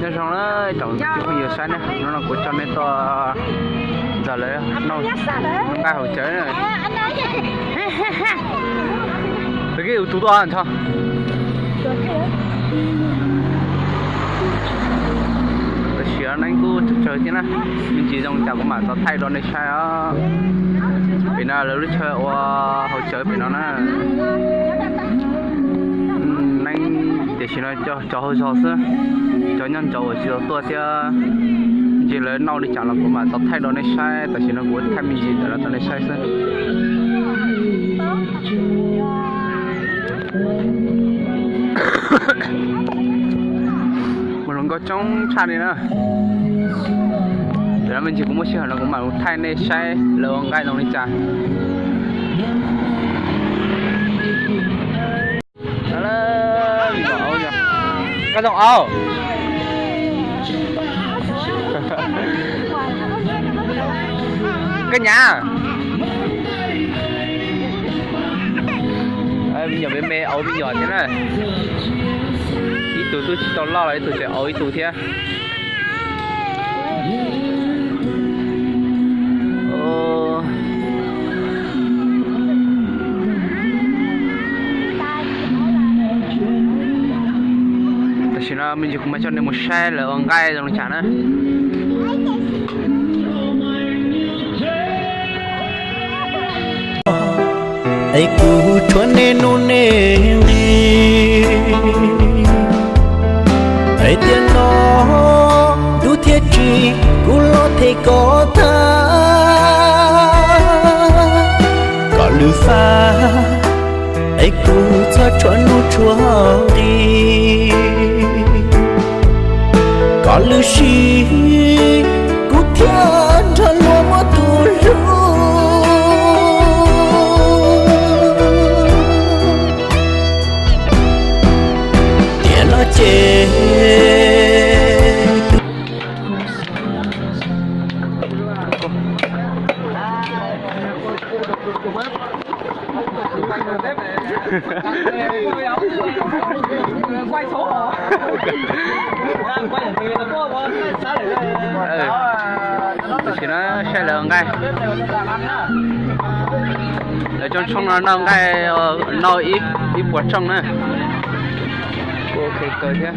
Nyob zoo na, tsoom phooj ywg saib na, hnub no kuv coj nej tuaj ntxawm lawv noj nqaij haus cawv na. Pem kib tus tuaj ntsho. Tam sim no neeb kuj tsawg tsawg thiab na, me ntsis zoo cas kuv mam txog thaij rau nej saib os. Pem no lawv lub chaw ua haus cawv pem no na. Neeb tiam sis no cov hauv zog xwb, cov nyob ntawd uas tsis tau tuaj thiab. Ntsis lawv noj li cas los kuv mam txog thaij rau nej saib, tam sim no kuv thaij me ntsis ntawm no rau nej saib xwb. Mus hluas nkauj coob tshaj li na. Tam no me ntsis kuv muaj sij hawm no kuv mam thaij nej saib lawv ua nqaij zoo li cas. Koj zoo auj, koj nyav. Me nyuam me me auv me nyuam thiab na. Ib tug twb tsis tau loj los ib tug tseem auv ib tug thiab. Tam sim no me ntsis kuv mam coj nej mus saib lawv ua nqaij zoo li cas na. Es kuv tshuav nej nuj nej nqis, es tiam no ntuj thiaj tsim kuv los them koj tag. Kom lwm faj es kuv txhob tshuav nuj tshuav nqis, kom lwm sij kuv thiaj nrog luag muaj tus hlub. Tiam no ces Tam sim no saib lawv nqaij, lawv tsoob tshoob no noj nqaij, noj ib puas tsooj na. Kuj ok kawg thiab.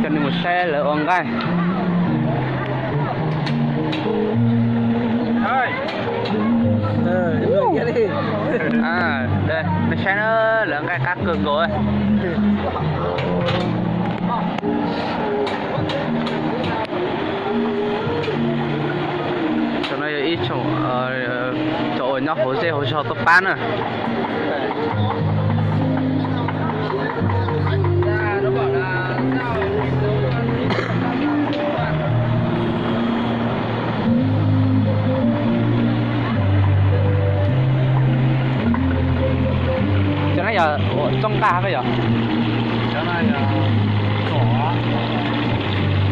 Coj nej mus saib lawv ua nqaij. Nej saib na, lawv nqaij qab kawg nkaus. Tam no yog ib tsoom, cov uas nyob hauv zej hauv zog tuaj pab na. Cov no yog tsooj nqaij koj yog?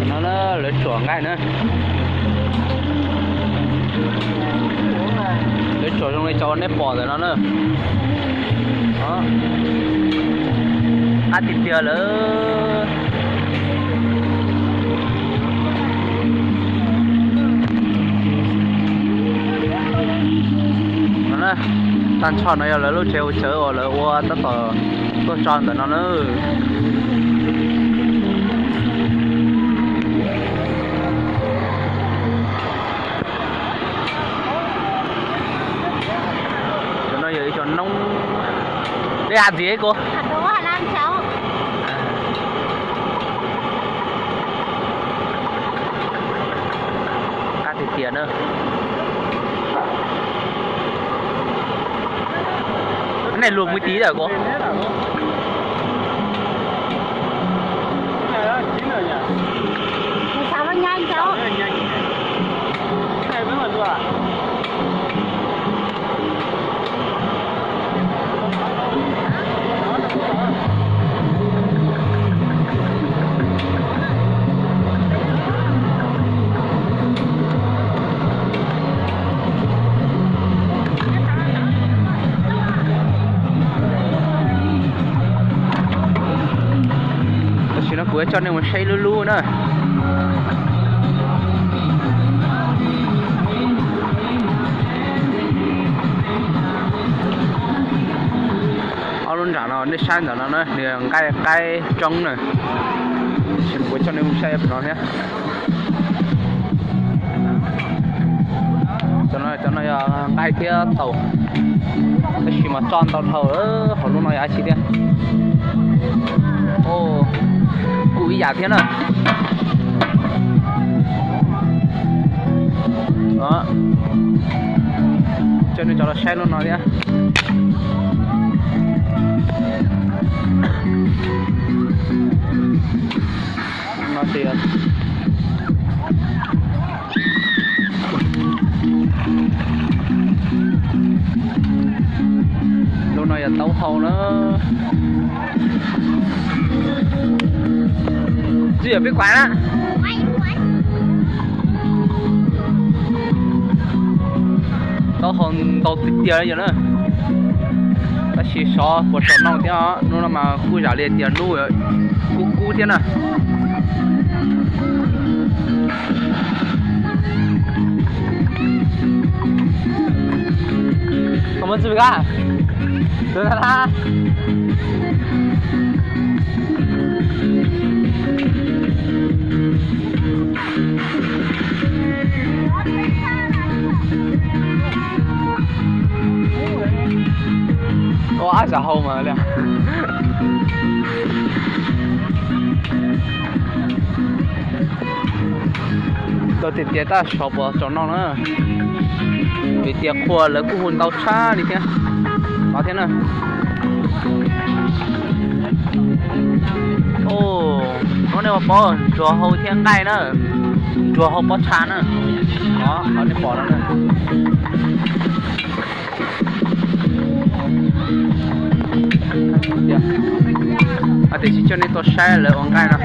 No lawv tsuam nqaij na. Lawv tsuam zoo li cov uas nej pom ntawm no na. Qab tiag tiag lawm. No na, tag nrho no yog lawv lub tsev hauv tsawv uas lawv ua tab tom tuaj tso ntawm no na. Cov no yog ib co noob. Dej hav ntxiv kuv. Qab tiag tiag na. Cái này luộc một tí rồi cô. Kuv coj nej mus saib lub lub na. Ob lub nram no nej saib ntawm no na, nws nqaij qaib roob na. Kuv coj nej mus saib no thiab. Cov no, cov no yog nqaij thiab taum, tab sis mas tso ntau dhau. Hauv lub no yog dab tsi thiab? Kuj ib yam thiab na. Coj nej cov los saib lub no thiab. No ces lub no yog taub hau na. Tsis yog peb kuav na. Taub hau ntau tiag tiag li na. Tab sis xyov puas tsaus noj thiab, hnub no mas kuj zam li tias hnub kub kub thiab na. Ua ab zam hau mas li. Tau tias tias tab xyov puas tsaus noj na, vim tias qhua lawv kuj hu ntau tshaj li thiab. Ov thiab na. Hnub nej ua paub ntsuag hau thiab nqaij na, ntsuag hau pob txha na. Ov, qhov nej pom no na. Tiam sis coj nej tuaj saib lawv ua nqaij no.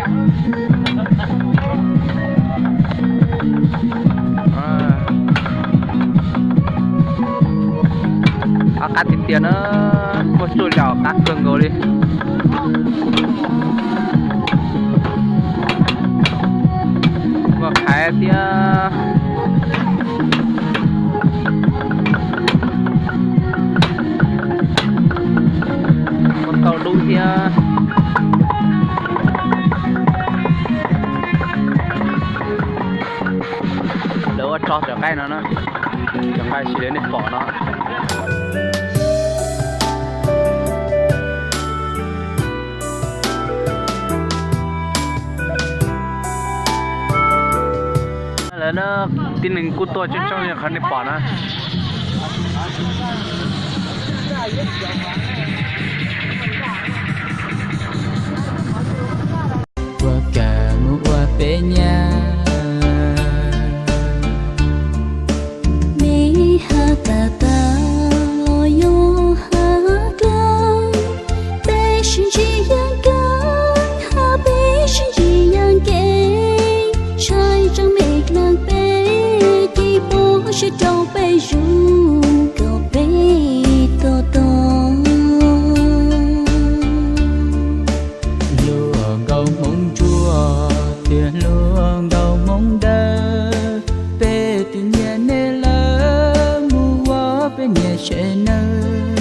Qab tiag tiag na, muaj txuj zam qab kawg nkaus li. Muaj qhaiv thiab. Muaj tauj dub thiab. Lawv ua tso cov nqaij no na, cov nqaij sis li nej pom no. Lawv tib neeg kuj tuaj coob coob li qhov nej pom na. Ua kam mus ua peb nyab, me has tas tas los yog has dawb, peb sib ntsib yeej kawg, hab peb sib ntsib yeej kev, ntshai tseeb me dlaag peb, cia pub sib rau peb zug kom peb to taub. Hluas nkauj Hmoob Ntsuab thiab hluas nkauj Hmoob Dawb, peb twb nyiam nej lawm, mus ua peb niam tsev nawb.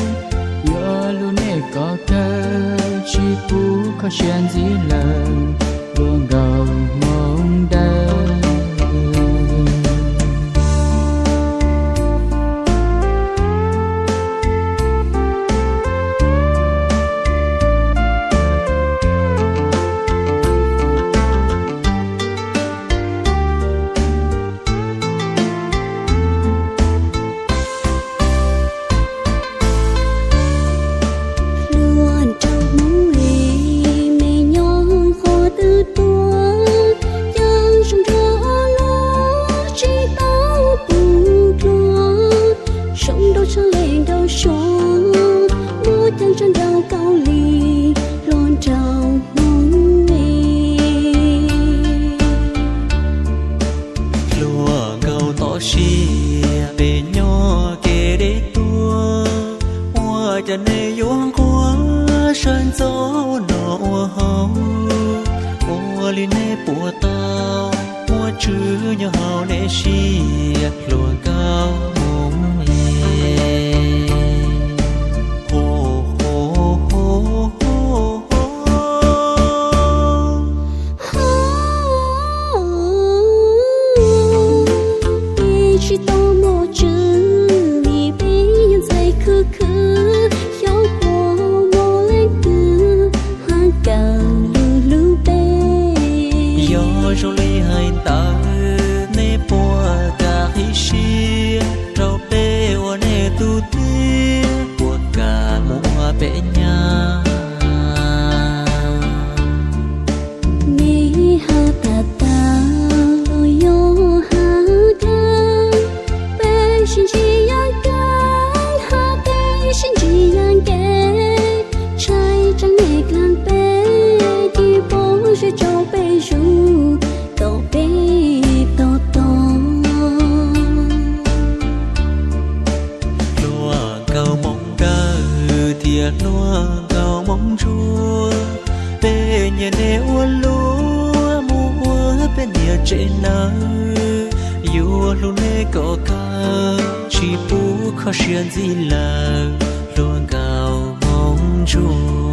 Yuav lub nej kom kawg, tsis pub kho siab ntxiv lawm, hluas nkauj Hmoob Dawb. Hluas nraug Hmoob es, me nyob qhov twg tuaj, caag zoo nraug los tsis tau pum dluag, zoo nraug tshaj leej nraug suav, muaj caag tshaj nraug Kaus Lim, hluas nraug Hmoob es. Hluas nkauj toj siab peb nyob kev deb tuaj, ua cas nej yuav nquag sawv ntxov no ua hauj, ua Puas tau muaj tswv nyob hauv nej siab hluas nkauj Hmoob e? Peb tsis tau muaj tswv vim peb yog ntxhais khwv khwv, xyov puas muaj leej twg ho kawm lus hlub peb. Yog zoo li hais ntawd nej puas kam qhib siab rau peb ua nej tus txiv, puas kam muab peb nyav? Nej hais tas tas los yog hais dab, peb sib ntsib yav nkees, hab peb sib ntsib yav nkees, tshais tseem dlaag peb, cia peb zoo rau peb zus, kom peb to taub. Hluas nkauj Hmoob dawb thiab hluas nkauj Hmoob ntsuab, peb nyiam nej ua luaj mus ua peb niam tsev neeg, yuav hlub nej kom kawg, tsis pub kho siab ntxiv lawm hluas nkauj Hmoob ntsuab.